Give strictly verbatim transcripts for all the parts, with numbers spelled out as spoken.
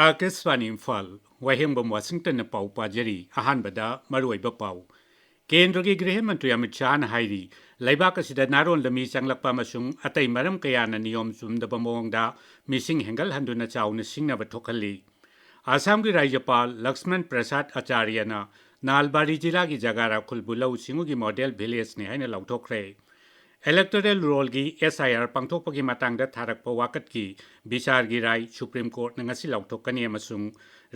ꯑꯥꯀꯥꯁꯕꯥꯅꯤ ꯏꯝꯐꯥꯜ, ꯋꯥꯍꯦꯡꯕꯝ ꯋꯥꯁꯤꯡꯇꯟꯅ ꯄꯥꯎ ꯄꯥꯖꯔꯤ꯫ ꯑꯍꯥꯟꯕꯗ ꯃꯔꯨꯑꯣꯏꯕ ꯄꯥꯎ꯫ ꯀꯦꯟꯗ꯭ꯔꯒꯤ ꯒ꯭ꯔꯤꯍ ꯃꯟꯇ꯭ꯔꯤ ꯑꯃꯤꯠ ꯁꯍꯥꯅ ꯍꯥꯏꯔꯤ, ꯂꯩꯕꯥꯛ ꯑꯁꯤꯗ ꯅꯥꯔꯣꯟꯗ ꯃꯤ ꯆꯪꯂꯛꯄ ꯑꯃꯁꯨꯡ ꯑꯇꯩ ꯃꯔꯝ ꯀꯌꯥꯅ ꯅꯤꯌꯣꯝ ꯆꯨꯝꯗꯕ ꯃꯑꯣꯡꯗ ꯃꯤꯁꯤꯡ ꯍꯦꯟꯒꯠꯍꯟꯗꯨꯅ ꯆꯥꯎꯅ ꯁꯤꯡꯅꯕ ꯊꯣꯛꯍꯜꯂꯤ꯫ ꯑꯁꯥꯝꯒꯤ ꯔꯥꯖ꯭ꯌꯄꯥꯜ ꯂꯛꯁꯃꯟ ꯄ꯭ꯔꯁꯥꯗ ꯑꯆꯥꯔꯌꯅ ꯅꯥꯜꯕꯥꯔꯤ ꯖꯤꯂꯥꯒꯤ ꯖꯒꯥꯔꯥ ꯈꯨꯜꯕꯨ ꯂꯧꯎ ꯁꯤꯡꯎꯒꯤ ꯃꯣꯗꯦꯜ ꯚꯤꯂꯦꯖꯅꯤ ꯍꯥꯏꯅ ꯂꯥꯎꯊꯣꯛꯈ꯭ꯔꯦ꯫ ꯏꯂꯦꯛꯇꯣꯔꯦꯜ ꯔꯣꯜꯒꯤ ꯑꯦꯁ ꯑꯥꯏ ꯑꯥꯔ ꯄꯥꯡꯊꯣꯛꯄꯒꯤ ꯃꯇꯥꯡꯗ ꯊꯥꯔꯛꯄ ꯋꯥꯀꯠꯀꯤ ꯕꯤꯆꯥꯔꯒꯤ ꯔꯥꯏ ꯁꯨꯄ꯭ꯔꯤꯝ ꯀꯣꯔꯠꯅ ꯉꯁꯤ ꯂꯥꯎꯊꯣꯛꯀꯅꯤ ꯑꯃꯁꯨꯡ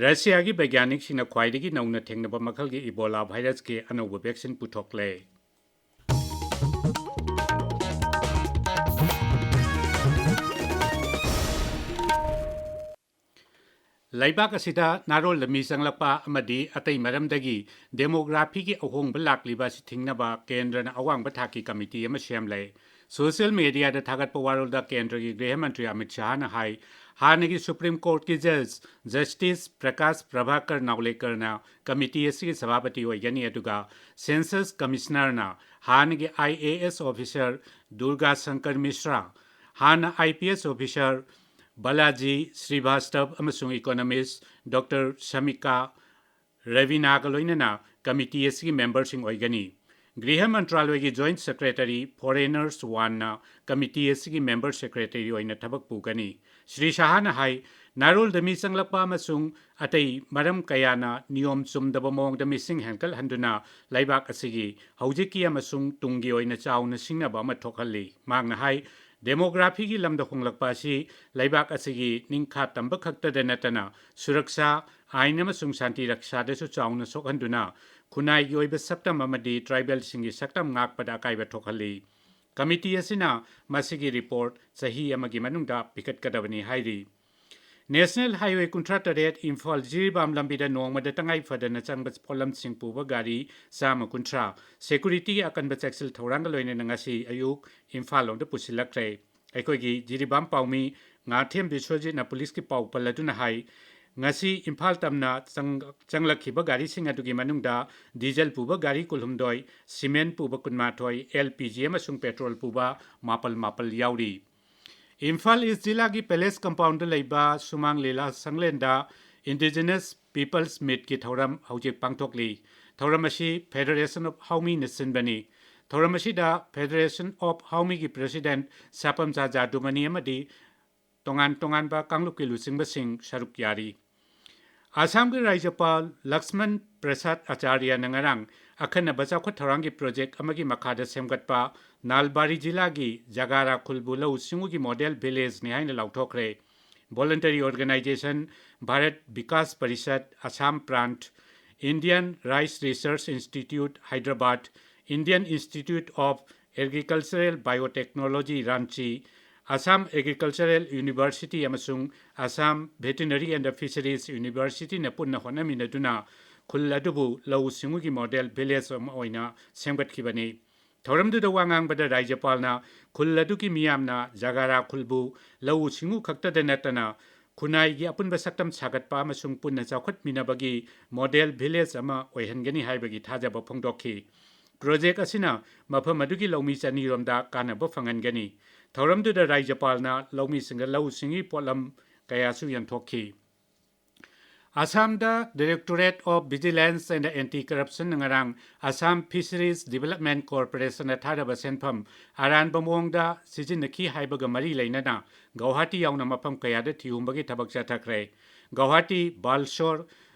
ꯔꯁꯤꯌꯥꯒꯤ ꯕꯩꯒ꯭ꯌꯥꯅꯤꯛꯁꯤꯡꯅ ꯈ꯭ꯋꯥꯏꯗꯒꯤ ꯅꯧꯅ ꯊꯦꯡꯅꯕ ꯃꯈꯜꯒꯤ ꯏꯕꯣꯂꯥ ꯚꯥꯏꯔꯁꯀꯤ ꯑꯅꯧꯕ ꯚꯦꯛꯁꯤꯟ ꯄꯨꯊꯣꯛꯂꯦ꯫ ꯂꯩꯕꯥꯛ ꯑꯁꯤꯗ ꯅꯥꯔꯣꯜꯗ ꯃꯤ ꯆꯪꯂꯛꯄ ꯑꯃꯗꯤ ꯑꯇꯩ ꯃꯔꯝꯗꯒꯤ ꯗꯦꯃꯣꯒ꯭ꯔꯥꯐꯤꯒꯤ ꯑꯍꯣꯡꯕ ꯂꯥꯛꯂꯤꯕ ꯑꯁꯤ ꯊꯤꯡꯅꯕ ꯀꯦꯟꯗ꯭ꯔꯅ ꯑꯋꯥꯡꯕ ꯊꯥꯛꯀꯤ ꯀꯃꯤꯇꯤ ꯑꯃ ꯁꯦꯝꯂꯦ꯫ ꯁꯣꯁꯤꯌꯦꯜ ꯃꯦꯗꯤꯌꯥꯗ ꯊꯥꯒꯠꯄ ꯋꯥꯔꯣꯜꯗ ꯀꯦꯟꯗ꯭ꯔꯒꯤ ꯒ꯭ꯔꯤꯍ ꯃꯟꯇ꯭ꯔꯤ ꯑꯃꯤꯠ ꯁꯍꯥꯅ ꯍꯥꯏ, ꯍꯥꯟꯅꯒꯤ ꯁꯨꯄ꯭ꯔꯤꯝ ꯀꯣꯔꯠꯀꯤ ꯖꯖ ꯖꯁꯇꯤꯁ ꯄ꯭ꯔꯀꯥꯁ ꯄ꯭ꯔꯚꯥꯀꯔ ꯅꯥꯎꯂꯦꯀꯔꯅ ꯀꯃꯤꯇꯤ ꯑꯁꯤꯒꯤ ꯁꯚꯥꯄꯇꯤ ꯑꯣꯏꯒꯅꯤ, ꯑꯗꯨꯒ ꯁꯦꯟꯁꯁ ꯀꯃꯤꯁꯅꯔꯅ ꯍꯥꯟꯅꯒꯤ I A S officer Durga Shankar Mishra, ꯍꯥꯟꯅ I P S officer Balaji ꯁ꯭ꯔꯤꯚꯥꯁꯇꯕ ꯑꯃꯁꯨꯡ ꯏꯀꯣꯅꯣꯃꯤꯁ ꯗꯣꯛꯇꯔ ꯁꯃꯤꯀꯥ ꯔꯕꯤꯅꯥꯒ ꯂꯣꯏꯅꯅ ꯀꯃꯤꯇꯤ ꯑꯁꯤꯒꯤ ꯃꯦꯝꯕꯔꯁꯤꯡ ꯑꯣꯏꯒꯅꯤ꯫ ꯒ꯭ꯔꯤꯍ ꯃꯟꯇ꯭ꯔꯥꯂꯣꯏꯒꯤ ꯖꯣꯏꯟꯠ ꯁꯦꯀ꯭ꯔꯦꯇꯔꯤ ꯐꯣꯔꯦꯅꯔꯁ ꯋꯥꯟꯅ ꯀꯃꯤꯇꯤ ꯑꯁꯤꯒꯤ ꯃꯦꯝꯕꯔ ꯁꯦꯀ꯭ꯔꯦꯇꯔꯤ ꯑꯣꯏꯅ ꯊꯕꯛ ꯄꯨꯒꯅꯤ꯫ ꯁ꯭ꯔꯤ ꯁꯍꯥꯅ ꯍꯥꯏ, ꯅꯥꯔꯣꯜꯗ ꯃꯤ ꯆꯪꯂꯛꯄ ꯑꯃꯁꯨꯡ ꯑꯇꯩ ꯃꯔꯝ ꯀꯌꯥꯅ ꯅꯤꯌꯣꯝ ꯆꯨꯝꯗꯕ ꯃꯑꯣꯡꯗ ꯃꯤꯁꯤꯡ ꯍꯦꯟꯒꯠꯍꯟꯗꯨꯅ ꯂꯩꯕꯥꯛ ꯑꯁꯤꯒꯤ ꯍꯧꯖꯤꯛꯀꯤ ꯑꯃꯁꯨꯡ ꯇꯨꯡꯒꯤ ꯑꯣꯏꯅ ꯆꯥꯎꯅ ꯁꯤꯡꯅꯕ ꯑꯃ ꯊꯣꯛꯍꯜꯂꯤ꯫ ꯃꯍꯥꯛꯅ ꯍꯥꯏ, ꯗꯦꯃꯣꯒ꯭ꯔꯥꯐꯤꯒꯤ ꯂꯝꯗ ꯍꯣꯡꯂꯛꯄ ꯑꯁꯤ ꯂꯩꯕꯥꯛ ꯑꯁꯤꯒꯤ ꯅꯤꯡꯈꯥ ꯇꯝꯕ ꯈꯛꯇꯗ ꯅꯠꯇꯅ ꯁꯨꯔꯛꯁꯥ, ꯑꯥꯏꯟ ꯑꯃꯁꯨꯡ ꯁꯥꯟꯇꯤ ꯔꯛꯁꯥꯗꯁꯨ ꯆꯥꯎꯅ ꯁꯣꯛꯍꯟꯗꯨꯅ ꯈꯨꯟꯅꯥꯏꯒꯤ ꯑꯣꯏꯕ ꯁꯛꯇꯝ ꯑꯃꯗꯤ ꯇ꯭ꯔꯥꯏꯕꯦꯜꯁꯤꯡꯒꯤ ꯁꯛꯇꯝ ꯉꯥꯛꯄꯗ ꯑꯀꯥꯏꯕ ꯊꯣꯛꯍꯜꯂꯤ꯫ ꯀꯃꯤꯇꯤ ꯑꯁꯤꯅ ꯃꯁꯤꯒꯤ ꯔꯤꯄꯣꯔꯠ ꯆꯍꯤ ꯑꯃꯒꯤ ꯃꯅꯨꯡꯗ ꯄꯤꯈꯠꯀꯗꯕꯅꯤ ꯍꯥꯏꯔꯤ꯫ ꯅꯦꯁꯅꯦꯜ ꯍꯥꯏꯋꯦ ꯀꯨꯟꯊ꯭ꯔꯥ ꯇꯔꯦꯠ ꯏꯝꯐꯥꯜ ꯖꯤꯔꯤꯕꯥꯝ ꯂꯝꯕꯤꯗ ꯅꯣꯡꯃꯗ ꯇꯉꯥꯏ ꯐꯗꯅ ꯆꯪꯕ ꯄꯣꯠꯂꯝꯁꯤꯡ ꯄꯨꯕ ꯒꯥꯔꯤ ꯆꯥꯝꯃ ꯀꯨꯟꯊ꯭ꯔꯥ ꯁꯦꯀ꯭ꯌꯨꯔꯤꯇꯤꯒꯤ ꯑꯀꯟꯕ ꯆꯦꯛꯁꯤꯜ ꯊꯧꯔꯥꯡꯒ ꯂꯣꯏꯅꯅ ꯉꯁꯤ ꯑꯌꯨꯛ ꯏꯝꯐꯥꯜ ꯂꯣꯝꯗ ꯄꯨꯁꯤꯜꯂꯛꯈ꯭ꯔꯦ꯫ ꯑꯩꯈꯣꯏꯒꯤ ꯖꯤꯔꯤꯕꯥꯝ ꯄꯥꯎꯃꯤ ꯉꯥꯊꯦꯝ ꯕꯤꯁ꯭ꯋꯖꯤꯠꯅ ꯄꯨꯂꯤꯁꯀꯤ ꯄꯥꯎ ꯄꯜꯂꯗꯨꯅ ꯍꯥꯏ, ꯉꯁꯤ ꯏꯝꯐꯥꯜ ꯇꯝꯅ ꯆꯪ-, ꯆꯪꯂꯛꯈꯤꯕ ꯒꯥꯔꯤꯁꯤꯡ ꯑꯗꯨꯒꯤ ꯃꯅꯨꯡꯗ ꯗꯤꯖꯜ ꯄꯨꯕ ꯒꯥꯔꯤ ꯀꯨꯟꯍꯨꯝꯗꯣꯏ, ꯁꯤꯃꯦꯟ ꯄꯨꯕ ꯀꯨꯟꯃꯥꯊꯣꯏ, ꯑꯦꯜ ꯄꯤ ꯖꯤ ꯑꯃꯁꯨꯡ ꯄꯦꯇ꯭ꯔꯣꯜ ꯄꯨꯕ ꯃꯥꯄꯜ ꯃꯥꯄꯜ ꯌꯥꯎꯔꯤ꯫ ꯏꯝꯐꯥꯜ ꯏꯁ ꯖꯤꯂꯥꯒꯤ ꯄꯦꯂꯦꯁ ꯀꯝꯄꯥꯎꯟꯗ ꯂꯩꯕ ꯁꯨꯃꯥꯡ ꯂꯤꯂꯥ ꯁꯪꯂꯦꯟꯗ Indigenous People's Meetꯀꯤ ꯊꯧꯔꯝ ꯍꯧꯖꯤꯛ ꯄꯥꯡꯊꯣꯛꯂꯤ꯫ ꯊꯧꯔꯝ ꯑꯁꯤ Federation of ꯍꯥꯎꯃꯤꯅ ꯁꯤꯟꯕꯅꯤ꯫ ꯊꯧꯔꯝ ꯑꯁꯤꯗ Federation of ꯍꯥꯎꯃꯤꯒꯤ President ꯁꯥꯄꯝꯆꯥ ꯖꯥꯗꯨꯃꯅꯤ ꯑꯃꯗꯤ ꯇꯣꯉꯥꯟ ꯇꯣꯉꯥꯟꯕ ꯀꯥꯡꯂꯨꯞꯀꯤ ꯂꯨꯆꯤꯡꯕꯁꯤꯡ ꯁꯔꯨꯛ ꯌꯥꯔꯤ꯫ ꯑꯁꯥꯝꯒꯤ ꯔꯥꯖ꯭ꯌꯄꯥꯜ ꯂꯛꯁꯃꯟ ꯄ꯭ꯔꯁꯥꯗ ꯑꯆꯥꯔꯌꯅ ꯉꯔꯥꯡ ꯑꯈꯟꯅꯕ ꯆꯥꯎꯈꯠ ꯊꯧꯔꯥꯡꯒꯤ ꯄ꯭ꯔꯣꯖꯦꯛ ꯑꯃꯒꯤ ꯃꯈꯥꯗ ꯁꯦꯝꯒꯠꯄ ꯅꯥꯜꯕꯥꯔꯤ ꯖꯤꯂꯥꯒꯤ ꯖꯒꯥꯔꯥ ꯈꯨꯜꯕꯨ ꯂꯧꯎ ꯁꯤꯡꯎꯒꯤ ꯃꯣꯗꯦꯜ ꯚꯤꯂꯦꯖꯅꯤ ꯍꯥꯏꯅ ꯂꯥꯎꯊꯣꯛꯈ꯭ꯔꯦ꯫ Voluntary Organisation, Bharat Vikas parishad, Assam ꯄ꯭ꯔꯥꯟꯠ, Indian Rice Research Institute, Hyderabad, Indian Institute of Agricultural Biotechnology, Ranchi, Assam Agricultural University ꯑꯃꯁꯨꯡ Assam Veterinary and Fisheries Universityꯅ ꯄꯨꯟꯅ ꯍꯣꯠꯅꯃꯤꯟꯅꯗꯨꯅ ꯈꯨꯜ ꯑꯗꯨꯕꯨ ꯂꯧꯎ ꯁꯤꯡꯎꯒꯤ ꯃꯣꯗꯦꯜ ꯚꯤꯂꯦꯖ ꯑꯃ ꯑꯣꯏꯅ ꯁꯦꯝꯒꯠꯈꯤꯕꯅꯤ꯫ ꯊꯧꯔꯝꯗꯨꯗ ꯋꯥ ꯉꯥꯡꯕꯗ ꯔꯥꯖ꯭ꯌꯄꯥꯜꯅ ꯈꯨꯜ ꯑꯗꯨꯒꯤ ꯃꯤꯌꯥꯝꯅ ꯖꯒꯥꯔꯥ ꯈꯨꯜꯕꯨ ꯂꯧꯎ ꯁꯤꯡꯎ ꯈꯛꯇꯗ ꯅꯠꯇꯅ ꯈꯨꯟꯅꯥꯏꯒꯤ ꯑꯄꯨꯟꯕ ꯁꯛꯇꯝ ꯁꯥꯒꯠꯄ ꯑꯃꯁꯨꯡ ꯄꯨꯟꯅ ꯆꯥꯎꯈꯠꯃꯤꯟꯅꯕꯒꯤ ꯃꯣꯗꯦꯜ ꯚꯤꯂꯦꯖ ꯑꯃ ꯑꯣꯏꯍꯟꯒꯅꯤ ꯍꯥꯏꯕꯒꯤ ꯊꯥꯖꯕ ꯐꯣꯡꯗꯣꯛꯈꯤ꯫ ꯄ꯭ꯔꯣꯖꯦꯛ ꯑꯁꯤꯅ ꯃꯐꯝ ꯑꯗꯨꯒꯤ ꯂꯧꯃꯤ ꯆꯅꯤꯔꯣꯝꯗ ꯀꯥꯟꯅꯕ ꯐꯪꯍꯟꯒꯅꯤ꯫ ꯊꯧꯔꯝꯗꯨꯗ ꯔꯥꯖ꯭ꯌꯄꯥꯜꯅ ꯂꯧꯃꯤꯁꯤꯡꯗ ꯂꯧꯎ ꯁꯤꯡꯎꯒꯤ ꯄꯣꯠꯂꯝ ꯀꯌꯥꯁꯨ ꯌꯦꯟꯊꯣꯛꯈꯤ꯫ ꯑꯁꯥꯝꯗ Directorate of Vigilance and Anti-Corruption ꯉꯔꯥꯡ Assam Fisheries Development Corporationꯅ ꯊꯥꯗꯕ ꯁꯦꯟꯐꯝ ꯑꯔꯥꯟꯕ ꯃꯑꯣꯡꯗ ꯁꯤꯖꯤꯟꯅꯈꯤ ꯍꯥꯏꯕꯒ ꯃꯔꯤ ꯂꯩꯅꯅ ꯒꯧꯍꯥꯇꯤ ꯌꯥꯎꯅ ꯃꯐꯝ ꯀꯌꯥꯗ ꯊꯤꯍꯨꯝꯕꯒꯤ ꯊꯕꯛ ꯆꯠꯊꯈ꯭ꯔꯦ꯫ ꯒꯧꯍꯥꯇꯤ, ꯕꯥꯜꯁꯣꯔ,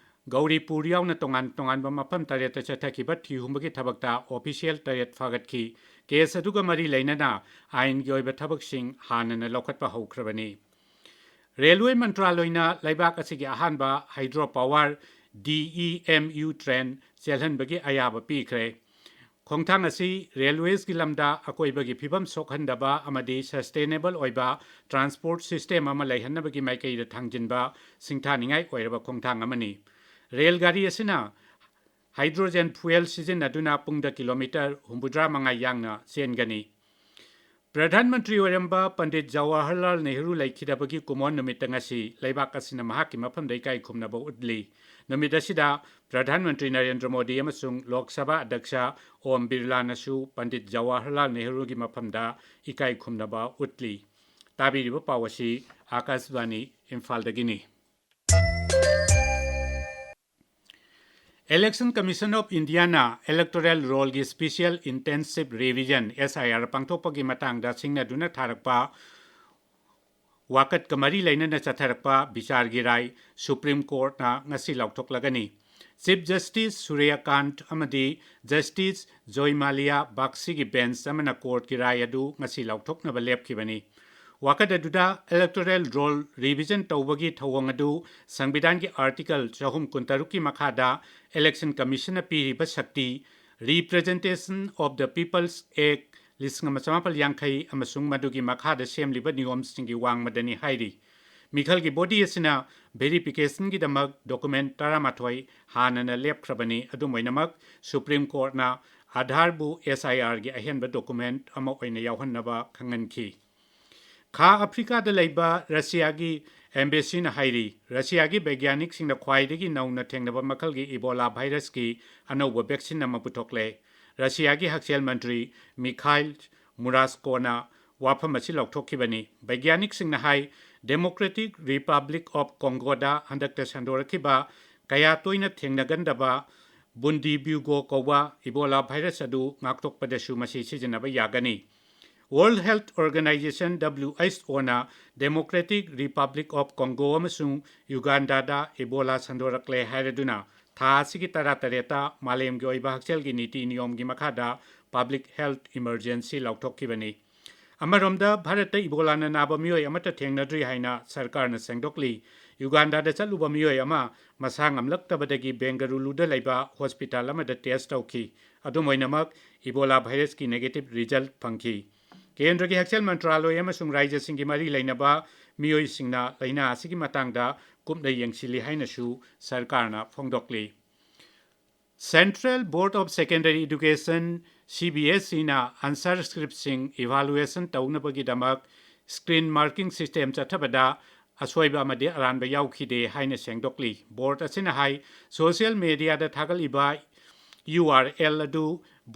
ꯒꯧꯔꯤꯄꯨꯔ ꯌꯥꯎꯅ ꯇꯣꯉꯥꯟ ꯇꯣꯉꯥꯟꯕ ꯃꯐꯝ ꯇꯔꯦꯠꯇ ꯆꯠꯊꯈꯤꯕ ꯊꯤꯍꯨꯝꯕꯒꯤ ꯊꯕꯛꯇ official ꯇꯔꯦꯠ ꯐꯥꯒꯠꯈꯤ꯫ ꯀꯦꯁ ꯑꯗꯨꯒ ꯃꯔꯤ ꯂꯩꯅꯅ ꯑꯥꯏꯟꯒꯤ ꯑꯣꯏꯕ ꯊꯕꯛꯁꯤꯡ ꯍꯥꯟꯅꯅ ꯂꯧꯈꯠꯄ ꯍꯧꯈ꯭ꯔꯕꯅꯤ꯫ ꯔꯦꯜꯋꯦ ꯃꯟꯇ꯭ꯔꯥꯂꯣꯏꯅ ꯂꯩꯕꯥꯛ ꯑꯁꯤꯒꯤ ꯑꯍꯥꯟꯕ hydro power DEMU train ꯆꯦꯜꯍꯟꯕꯒꯤ ꯑꯌꯥꯕ ꯄꯤꯈ꯭ꯔꯦ꯫ ꯈꯣꯡꯊꯥꯡ ꯑꯁꯤ ꯔꯦꯜꯋꯦꯁꯀꯤ ꯂꯝꯗ ꯑꯀꯣꯏꯕꯒꯤ ꯐꯤꯕꯝ ꯁꯣꯛꯍꯟꯗꯕ ꯑꯃꯗꯤ sustainable ꯑꯣꯏꯕ transport system ꯑꯃ ꯂꯩꯍꯟꯅꯕꯒꯤ ꯃꯥꯏꯀꯩꯗ ꯊꯥꯡꯖꯤꯟꯕ ꯁꯤꯡꯊꯥꯅꯤꯡꯉꯥꯏ ꯑꯣꯏꯔꯕ ꯈꯣꯡꯊꯥꯡ ꯑꯃꯅꯤ꯫ ꯔꯦꯜ ꯒꯥꯔꯤ ꯑꯁꯤꯅ hydrogen fuel ꯁꯤꯖꯤꯟꯅꯗꯨꯅ ꯄꯨꯡꯗ ꯀꯤꯂꯣꯃꯤꯇꯔ ꯍꯨꯝꯐꯨꯇꯔꯥ ꯃꯉꯥ ꯌꯥꯡꯅ ꯆꯦꯟꯒꯅꯤ꯫ ꯄ꯭ꯔꯙꯥꯟ ꯃꯟꯇ꯭ꯔꯤ ꯑꯣꯏꯔꯝꯕ ꯄꯟꯗꯤꯠ ꯖꯋꯥꯍꯔꯂꯥꯜ ꯅꯦꯍꯔꯨ ꯂꯩꯈꯤꯗꯕꯒꯤ ꯀꯨꯝꯑꯣꯟ ꯅꯨꯃꯤꯠꯇ ꯉꯁꯤ ꯂꯩꯕꯥꯛ ꯑꯁꯤꯅ ꯃꯍꯥꯛꯀꯤ ꯃꯐꯝꯗ ꯏꯀꯥꯏ ꯈꯨꯝꯅꯕ ꯎꯠꯂꯤ꯫ ꯅꯨꯃꯤꯠ ꯑꯁꯤꯗ ꯄ꯭ꯔꯙꯥꯟ ꯃꯟꯇ꯭ꯔꯤ ꯅꯔꯦꯟꯗ꯭ꯔ ꯃꯣꯗꯤ ꯑꯃꯁꯨꯡ ꯂꯣꯛ ꯁꯚꯥ ꯑꯗ꯭ꯌꯛꯁ ꯑꯣꯝ ꯕꯤꯔꯂꯥꯅꯁꯨ ꯄꯟꯗꯤꯠ ꯖꯋꯥꯍꯔꯂꯥꯜ ꯅꯦꯍꯔꯨꯒꯤ ꯃꯐꯝꯗ ꯏꯀꯥꯏ ꯈꯨꯝꯅꯕ ꯎꯠꯂꯤ꯫ ꯇꯥꯕꯤꯔꯤꯕ ꯄꯥꯎ ꯑꯁꯤ ꯑꯥꯀꯥꯁꯕꯥꯅꯤ ꯏꯝꯐꯥꯜꯗꯒꯤꯅꯤ꯫ Election Commission of Indiaꯅ electoral rollꯒꯤ special intensive revision, S I R, ꯄꯥꯡꯊꯣꯛꯄꯒꯤ ꯃꯇꯥꯡꯗ ꯁꯤꯡꯅꯗꯨꯅ ꯊꯥꯔꯛꯄ ꯋꯥꯀꯠꯀ ꯃꯔꯤ ꯂꯩꯅꯅ ꯆꯠꯊꯔꯛꯄ ꯕꯤꯆꯥꯔꯒꯤ ꯔꯥꯏ Supreme Courtꯅ ꯉꯁꯤ ꯂꯥꯎꯊꯣꯛꯂꯒꯅꯤ꯫ Chief Justice ꯁꯨꯔ꯭ꯌꯀꯥꯟꯠ ꯑꯃꯗꯤ Justice ꯖꯣꯏꯃꯥꯂꯤꯌꯥ ꯕꯥꯛꯁꯤꯒꯤ bench ꯑꯃꯅ courtꯀꯤ ꯔꯥꯏ ꯑꯗꯨ ꯉꯁꯤ ꯂꯥꯎꯊꯣꯛꯅꯕ ꯂꯦꯞꯈꯤꯕꯅꯤ꯫ ꯋꯥꯀꯠ ꯑꯗꯨꯗ electoral roll revision ꯇꯧꯕꯒꯤ ꯊꯧꯑꯣꯡ ꯑꯗꯨ ꯁꯪꯕꯤꯙꯥꯟꯒꯤ article ꯆꯍꯨꯝ ꯀꯨꯟꯇꯔꯨꯛꯀꯤ ꯃꯈꯥꯗ Election Commissionꯅ ꯄꯤꯔꯤꯕ ꯁꯛꯇꯤ, Representation of the People's Act ꯂꯤꯁꯤꯡ ꯑꯃ ꯆꯃꯥꯄꯜ ꯌꯥꯡꯈꯩ ꯑꯃꯁꯨꯡ ꯃꯗꯨꯒꯤ ꯃꯈꯥꯗ ꯁꯦꯝꯂꯤꯕ ꯅꯤꯌꯣꯝꯁꯤꯡꯒꯤ ꯋꯥꯡꯃꯗꯅꯤ ꯍꯥꯏꯔꯤ꯫ ꯃꯤꯈꯜꯒꯤ body ꯑꯁꯤꯅ verificationꯒꯤꯗꯃꯛ document ꯇꯔꯥꯃꯥꯊꯣꯏ ꯍꯥꯟꯅꯅ ꯂꯦꯞꯈ꯭ꯔꯕꯅꯤ꯫ ꯑꯗꯨꯝ ꯑꯣꯏꯅꯃꯛ, Supreme Courtꯅ ꯑꯥꯙꯥꯔꯕꯨ S I Rꯒꯤ ꯑꯍꯦꯟꯕ document ꯑꯃ ꯑꯣꯏꯅ ꯌꯥꯎꯍꯟꯅꯕ ꯈꯪꯍꯟꯈꯤ꯫ ꯈꯥ ꯑꯐ꯭ꯔꯤꯀꯥꯗ ꯂꯩꯕ ꯔꯁꯤꯌꯥꯒꯤ embassyꯅ ꯍꯥꯏꯔꯤ, ꯔꯁꯤꯌꯥꯒꯤ ꯕꯩꯒ꯭ꯌꯥꯅꯤꯛꯁꯤꯡꯅ ꯈ꯭ꯋꯥꯏꯗꯒꯤ ꯅꯧꯅ ꯊꯦꯡꯅꯕ ꯃꯈꯜꯒꯤ Ebola virusꯀꯤ ꯑꯅꯧꯕ vaccine ꯑꯃ ꯄꯨꯊꯣꯛꯂꯦ꯫ ꯔꯁꯤꯌꯥꯒꯤ ꯍꯛꯁꯦꯜ ꯃꯟꯇ꯭ꯔꯤ ꯃꯤꯈꯥꯏꯜ ꯃꯨꯔꯥꯁꯀꯣꯅ ꯋꯥꯐꯝ ꯑꯁꯤ ꯂꯥꯎꯊꯣꯛꯈꯤꯕꯅꯤ꯫ ꯕꯩꯒ꯭ꯌꯥꯅꯤꯛꯁꯤꯡꯅ ꯍꯥꯏ, Democratic Republic of Congoꯗ ꯍꯟꯗꯛꯇ ꯁꯟꯗꯣꯔꯛꯈꯤꯕ ꯀꯌꯥ ꯇꯣꯏꯅ ꯊꯦꯡꯅꯒꯟꯗꯕ Bundibugyo ꯀꯧꯕ Ebola virus ꯑꯗꯨ ꯉꯥꯛꯊꯣꯛꯄꯗꯁꯨ ꯃꯁꯤ ꯁꯤꯖꯤꯟꯅꯕ ꯌꯥꯒꯅꯤ꯫ World Health Organization, W H Oꯅ Democratic Republic of Congo ꯑꯃꯁꯨꯡ ꯌꯨꯒꯥꯟꯗꯥꯗ Ebola ꯁꯟꯗꯣꯔꯛꯂꯦ ꯍꯥꯏꯔꯗꯨꯅ ꯊꯥ ꯑꯁꯤꯒꯤ ꯇꯔꯥꯇꯔꯦꯠꯇ ꯃꯥꯂꯦꯝꯒꯤ ꯑꯣꯏꯕ ꯍꯛꯁꯦꯜꯒꯤ ꯅꯤꯇꯤ ꯅꯤꯌꯣꯝꯒꯤ ꯃꯈꯥꯗ public health emergency ꯂꯥꯎꯊꯣꯛꯈꯤꯕꯅꯤ꯫ ꯑꯃꯔꯣꯝꯗ, ꯚꯥꯔꯠꯇ Ebolaꯅ ꯅꯥꯕ ꯃꯤꯑꯣꯏ ꯑꯃꯠꯇ ꯊꯦꯡꯅꯗ꯭ꯔꯤ ꯍꯥꯏꯅ ꯁꯔꯀꯥꯔꯅ ꯁꯦꯡꯗꯣꯛꯂꯤ꯫ ꯌꯨꯒꯥꯟꯗꯥꯗ ꯆꯠꯂꯨꯕ ꯃꯤꯑꯣꯏ ꯑꯃ ꯃꯁꯥ ꯉꯝꯂꯛꯇꯕꯗꯒꯤ ꯕꯦꯡꯒꯂꯨꯔꯨꯗ ꯂꯩꯕ hospital ꯑꯃꯗ test ꯇꯧꯈꯤ꯫ ꯑꯗꯨꯝ ꯑꯣꯏꯅꯃꯛ, Ebola virusꯀꯤ negative result ꯐꯪꯈꯤ꯫ ꯀꯦꯟꯗ꯭ꯔꯒꯤ ꯍꯛꯁꯦꯜ ꯃꯟꯇ꯭ꯔꯥꯂꯣꯏ ꯑꯃꯁꯨꯡ ꯔꯥꯖ꯭ꯌꯁꯤꯡꯒꯤ ꯃꯔꯤ ꯂꯩꯅꯕ ꯃꯤꯑꯣꯏꯁꯤꯡꯅ ꯂꯥꯏꯅꯥ ꯑꯁꯤꯒꯤ ꯃꯇꯥꯡꯗ ꯀꯨꯞꯅ ꯌꯦꯡꯁꯤꯜꯂꯤ ꯍꯥꯏꯅꯁꯨ ꯁꯔꯀꯥꯔꯅ ꯐꯣꯡꯗꯣꯛꯂꯤ꯫ Central Board of Secondary Education, C B S Eꯅ answer scriptꯁꯤꯡ evaluation ꯇꯧꯅꯕꯒꯤꯗꯃꯛ screen marking system ꯆꯠꯊꯕꯗ ꯑꯁꯣꯏꯕ ꯑꯃꯗꯤ ꯑꯔꯥꯟꯕ ꯌꯥꯎꯈꯤꯗꯦ ꯍꯥꯏꯅ ꯁꯦꯡꯗꯣꯛꯂꯤ꯫ Board ꯑꯁꯤꯅ ꯍꯥꯏ, social mediaꯗ ꯊꯥꯒꯠꯂꯤꯕ ꯌꯨ ꯑꯥꯔ ꯑꯦꯜ ꯑꯗꯨ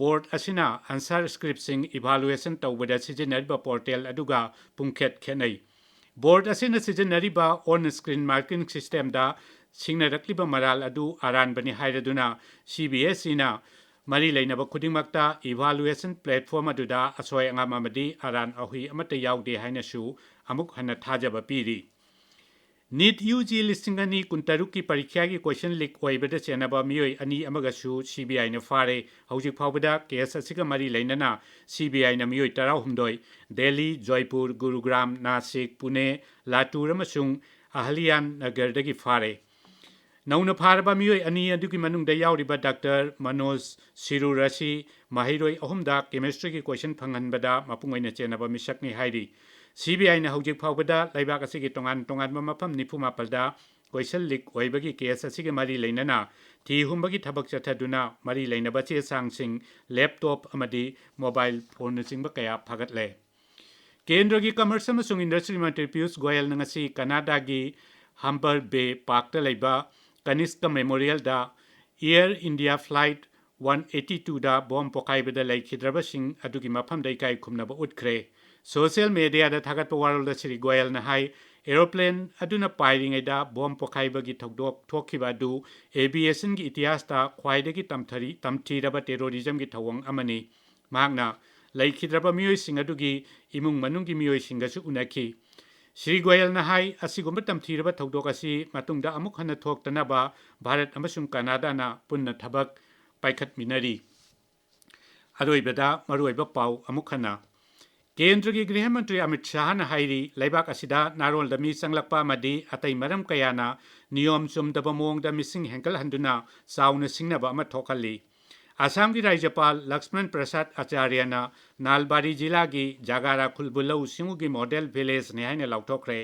ꯕꯣꯔꯗ ꯑꯁꯤꯅ ꯑꯟꯁꯔ ꯁ꯭ꯀ꯭ꯔꯤꯞꯁꯤꯡ ꯏꯚꯥꯂꯨꯑꯦꯁꯟ ꯇꯧꯕꯗ ꯁꯤꯖꯤꯟꯅꯔꯤꯕ ꯄꯣꯔꯇꯦꯜ ꯑꯗꯨꯒ ꯄꯨꯡꯈꯦꯠ ꯈꯦꯠꯅꯩ꯫ ꯕꯣꯔꯗ ꯑꯁꯤꯅ ꯁꯤꯖꯤꯟꯅꯔꯤꯕ ꯑꯣꯟ ꯁ꯭ꯀ꯭ꯔꯤꯟ ꯃꯥꯔꯀꯤꯡ ꯁꯤꯁꯇꯦꯝꯗ ꯁꯤꯡꯅꯔꯛꯂꯤꯕ ꯃꯔꯥꯜ ꯑꯗꯨ ꯑꯔꯥꯟꯕꯅꯤ ꯍꯥꯏꯔꯗꯨꯅ ꯁꯤ ꯕꯤ ꯑꯦꯁ ꯏꯅ ꯃꯔꯤ ꯂꯩꯅꯕ ꯈꯨꯗꯤꯡꯃꯛꯇ ꯏꯚꯥꯂꯨꯑꯦꯁꯟ ꯄ꯭ꯂꯦꯠꯐꯣꯔꯝ ꯑꯗꯨꯗ ꯑꯁꯣꯏ ꯑꯉꯥꯝ ꯑꯃꯗꯤ ꯑꯔꯥꯟ ꯑꯍꯨꯏ ꯑꯃꯠꯇ ꯌꯥꯎꯗꯦ ꯍꯥꯏꯅꯁꯨ ꯑꯃꯨꯛ ꯍꯟꯅ ꯊꯥꯖꯕ ꯄꯤꯔꯤ꯫ ꯅꯤꯠ ꯌꯨ ꯖꯤ ꯂꯤꯁꯤꯡ ꯑꯅꯤ ꯀꯨꯟꯇꯔꯨꯛꯀꯤ ꯄꯔꯤꯈ꯭ꯌꯥꯒꯤ ꯀꯣꯏꯁꯟ ꯂꯤꯛ ꯑꯣꯏꯕꯗ ꯆꯦꯟꯅꯕ ꯃꯤꯑꯣꯏ ꯑꯅꯤ ꯑꯃꯒꯁꯨ ꯁꯤ ꯕꯤ ꯑꯥꯏꯅ ꯐꯥꯔꯦ꯫ ꯍꯧꯖꯤꯛ ꯐꯥꯎꯕꯗ ꯀꯦꯁ ꯑꯁꯤꯒ ꯃꯔꯤ ꯂꯩꯅꯅ ꯁꯤ ꯕꯤ ꯑꯥꯏꯅ ꯃꯤꯑꯣꯏ ꯇꯔꯥꯍꯨꯝꯗꯣꯏ, ꯗꯦꯜꯂꯤ, ꯖꯣꯏꯄꯨꯔ, ꯒꯨꯔꯨꯒ꯭ꯔꯥꯝ, ꯅꯥꯁꯤꯛ, ꯄꯨꯅꯦ, ꯂꯥꯇꯨꯔ ꯑꯃꯁꯨꯡ ꯑꯍꯂꯤꯌꯥꯟ ꯅꯒꯔꯗꯒꯤ ꯐꯥꯔꯦ꯫ ꯅꯧꯅ ꯐꯥꯔꯕ ꯃꯤꯑꯣꯏ ꯑꯅꯤ ꯑꯗꯨꯒꯤ ꯃꯅꯨꯡꯗ ꯌꯥꯎꯔꯤꯕ ꯗꯥꯛꯇꯔ ꯃꯅꯣꯖ ꯁꯤꯔꯨꯔ ꯑꯁꯤ ꯃꯍꯩꯔꯣꯏ ꯑꯍꯨꯝꯗ ꯀꯦꯃꯤꯁꯇ꯭ꯔꯤꯒꯤ ꯀꯣꯏꯁꯟ ꯐꯪꯍꯟꯕꯗ ꯃꯄꯨꯡ ꯑꯣꯏꯅ ꯆꯦꯟꯅꯕ ꯃꯤꯁꯛꯅꯤ ꯍꯥꯏꯔꯤ꯫ ꯁꯤ ꯕꯤ ꯑꯥꯏꯅ ꯍꯧꯖꯤꯛ ꯐꯥꯎꯕꯗ ꯂꯩꯕꯥꯛ ꯑꯁꯤꯒꯤ ꯇꯣꯉꯥꯟ ꯇꯣꯉꯥꯟꯕ ꯃꯐꯝ ꯅꯤꯐꯨ ꯃꯥꯄꯜꯗ ꯀꯣꯏꯁꯟ ꯂꯤꯛ ꯑꯣꯏꯕꯒꯤ ꯀꯦꯁ ꯑꯁꯤꯒ ꯃꯔꯤ ꯂꯩꯅꯅ ꯊꯤ ꯍꯨꯝꯕꯒꯤ ꯊꯕꯛ ꯆꯠꯊꯗꯨꯅ ꯃꯔꯤ ꯂꯩꯅꯕ ꯆꯦ ꯆꯥꯡꯁꯤꯡ, ꯂꯦꯞꯇꯣꯞ ꯑꯃꯗꯤ ꯃꯣꯕꯥꯏꯜ ꯐꯣꯟꯅꯆꯤꯡꯕ ꯀꯌꯥ ꯐꯥꯒꯠꯂꯦ꯫ ꯀꯦꯟꯗ꯭ꯔꯒꯤ ꯀꯃꯔꯁ ꯑꯃꯁꯨꯡ ꯏꯟꯗꯁꯇ꯭ꯔꯤ ꯃꯟꯇ꯭ꯔꯤ ꯄꯤꯌꯨꯁ ꯒꯣꯌꯜꯅ ꯉꯁꯤ ꯀꯅꯥꯗꯥꯒꯤ ꯍꯝꯕꯔ ꯕꯦ ꯄꯥꯔꯛꯇ ꯂꯩꯕ ꯀꯅꯤꯁꯀ ꯃꯦꯃꯣꯔꯤꯌꯦꯜꯗ Air India flight one eighty ꯇꯨꯗ ꯕꯣꯝ ꯄꯣꯈꯥꯏꯕꯗ ꯂꯩꯈꯤꯗ꯭ꯔꯕꯁꯤꯡ ꯑꯗꯨꯒꯤ ꯃꯐꯝꯗ ꯏꯀꯥꯏ ꯈꯨꯝꯅꯕ ꯎꯠꯈ꯭ꯔꯦ꯫ ꯁꯣꯁꯤꯌꯦꯜ ꯃꯦꯗꯤꯌꯥꯗ ꯊꯥꯒꯠꯄ ꯋꯥꯔꯣꯜꯗ ꯁ꯭ꯔꯤ ꯒꯣꯌꯜꯅ ꯍꯥꯏ, ꯑꯦꯔꯣꯄ꯭ꯂꯦꯟ ꯑꯗꯨꯅ ꯄꯥꯏꯔꯤꯉꯩꯗ ꯕꯣꯝ ꯄꯣꯈꯥꯏꯕꯒꯤ ꯊꯧꯗꯣꯛ ꯊꯣꯛꯈꯤꯕ ꯑꯗꯨ ꯑꯦꯚꯤꯌꯦꯁꯟꯒꯤ ꯏꯇꯤꯍꯥꯁꯇ ꯈ꯭ꯋꯥꯏꯗꯒꯤ ꯇꯝꯊꯔꯤ-, ꯇꯝꯊꯤꯔꯕ ꯇꯦꯔꯣꯔꯤꯖꯝꯒꯤ ꯊꯧꯑꯣꯡ ꯑꯃꯅꯤ꯫ ꯃꯍꯥꯛꯅ ꯂꯩꯈꯤꯗ꯭ꯔꯕ ꯃꯤꯑꯣꯏꯁꯤꯡ ꯑꯗꯨꯒꯤ ꯏꯃꯨꯡ ꯃꯅꯨꯡꯒꯤ ꯃꯤꯑꯣꯏꯁꯤꯡꯒꯁꯨ ꯎꯅꯈꯤ꯫ ꯁ꯭ꯔꯤ ꯒꯣꯌꯜꯅ ꯍꯥꯏ, ꯑꯁꯤꯒꯨꯝꯕ ꯇꯝꯊꯤꯔꯕ ꯊꯧꯗꯣꯛ ꯑꯁꯤ ꯃꯇꯨꯡꯗ ꯑꯃꯨꯛ ꯍꯟꯅ ꯊꯣꯛꯇꯅꯕ ꯚꯥꯔꯠ ꯑꯃꯁꯨꯡ ꯀꯅꯥꯗꯥꯅ ꯄꯨꯟꯅ ꯊꯕꯛ ꯄꯥꯏꯈꯠꯃꯤꯟꯅꯔꯤ꯫ ꯑꯔꯣꯏꯕꯗ ꯃꯔꯨꯑꯣꯏꯕ ꯄꯥꯎ ꯑꯃꯨꯛ ꯍꯟꯅ꯫ ꯀꯦꯟꯗ꯭ꯔꯒꯤ ꯒ꯭ꯔꯤꯍ ꯃꯟꯇ꯭ꯔꯤ ꯑꯃꯤꯠ ꯁꯥꯍꯅ ꯍꯥꯏꯔꯤ, ꯂꯩꯕꯥꯛ ꯑꯁꯤꯗ ꯅꯥꯔꯣꯟꯗ ꯃꯤ ꯆꯪꯂꯛꯄ ꯑꯃꯗꯤ ꯑꯇꯩ ꯃꯔꯝ ꯀꯌꯥꯅ ꯅꯤꯌꯣꯝ ꯆꯨꯝꯗꯕ ꯃꯑꯣꯡꯗ ꯃꯤꯁꯤꯡ ꯍꯦꯟꯒꯠꯍꯟꯗꯨꯅ ꯆꯥꯎꯅ ꯁꯤꯡꯅꯕ ꯑꯃ ꯊꯣꯛꯍꯜꯂꯤ꯫ ꯑꯁꯥꯝꯒꯤ ꯔꯥꯖ꯭ꯌꯄꯥꯜ ꯂꯛꯁꯃꯟ ꯄ꯭ꯔꯁꯥꯗ ꯑꯆꯥꯔꯌꯅ ꯅꯥꯜꯕꯥꯔꯤ ꯖꯤꯂꯥꯒꯤ ꯖꯥꯒꯥꯔꯥ ꯈꯨꯜꯕꯨ ꯂꯧꯎ ꯁꯤꯡꯎꯒꯤ ꯃꯣꯗꯦꯜ ꯚꯤꯂꯦꯖꯅꯤ ꯍꯥꯏꯅ ꯂꯥꯎꯊꯣꯛꯈ꯭ꯔꯦ꯫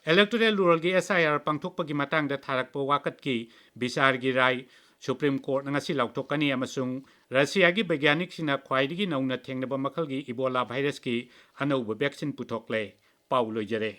ꯏꯂꯦꯛꯇꯣꯔꯦꯜ ꯔꯣꯜꯒꯤ ꯑꯦꯁ ꯑꯥꯏ ꯑꯥꯔ ꯄꯥꯡꯊꯣꯛꯄꯒꯤ ꯃꯇꯥꯡꯗ ꯊꯥꯔꯛꯄ ꯋꯥꯀꯠꯀꯤ ꯕꯤꯆꯥꯔꯒꯤ ꯔꯥꯏ ꯁꯨꯄ꯭ꯔꯤꯝ ꯀꯣꯔꯠꯅ ꯉꯁꯤ ꯂꯥꯎꯊꯣꯛꯀꯅꯤ ꯑꯃꯁꯨꯡ ꯔꯁꯤꯌꯥꯒꯤ ꯕꯩꯒ꯭ꯌꯥꯅꯤꯛꯁꯤꯡꯅ ꯈ꯭ꯋꯥꯏꯗꯒꯤ ꯅꯧꯅ ꯊꯦꯡꯅꯕ ꯃꯈꯜꯒꯤ ꯏꯕꯣꯂꯥ ꯚꯥꯏꯔꯁꯀꯤ ꯑꯅꯧꯕ ꯚꯦꯛꯁꯤꯟ ꯄꯨꯊꯣꯛꯂꯦ꯫ ꯄꯥꯎ ꯂꯣꯏꯖꯔꯦ꯫